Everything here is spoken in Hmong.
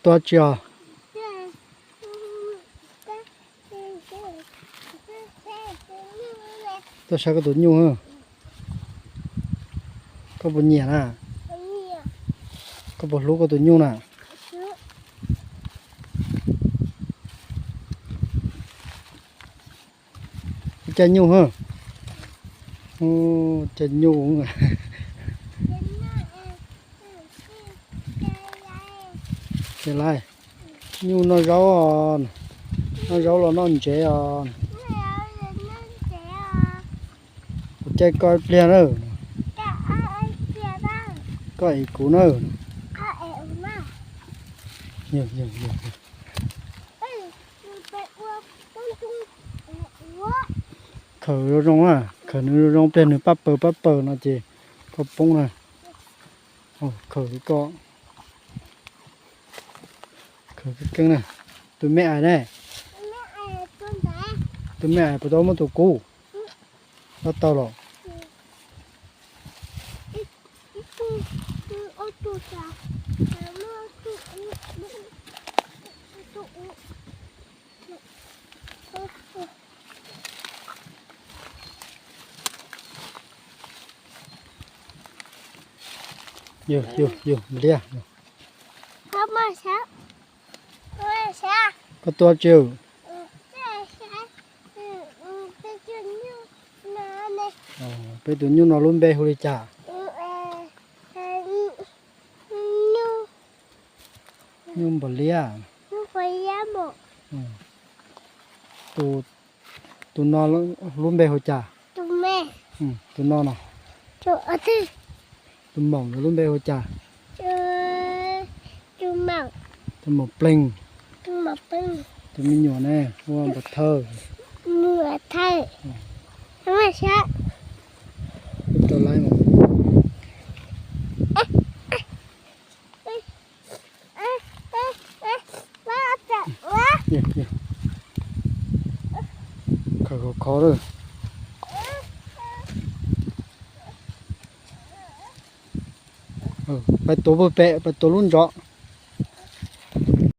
Tuaj tsi os? Tuaj saib koj tus nyuj. Koj puas nyiam na? Koj puas hlub koj tus nyuj na? Ib caj nyuj, ib caj nyuj. Nyuj noj zaub, noj zaub los noj ntsev os. Kuv caij koj ib pliag na. Koj ev kuv na. Khaws zoo zoo na, khaws nws zoo zoo, pliag nws pab paws pab paws no ces koj poob na. Khaws koj, khaws keeb keeb na. Tus me ais ne? Tus me ais puas tau muab tus kub? Muab tau los. Yus, yus, yus, liab. Koj tuaj tsi? Peb tus nyuj no lub npe hu li cas? Nyuj npaum liab. Tus no lub npe hu cas? Tus no no. Tus maum no lub npe hu cas? Tus maum pleeg. Tus me nyuam ne hu ua Npam Thawj. Khaws khov khov lawm. Pais tuav pem, pais tuav lub ntsos.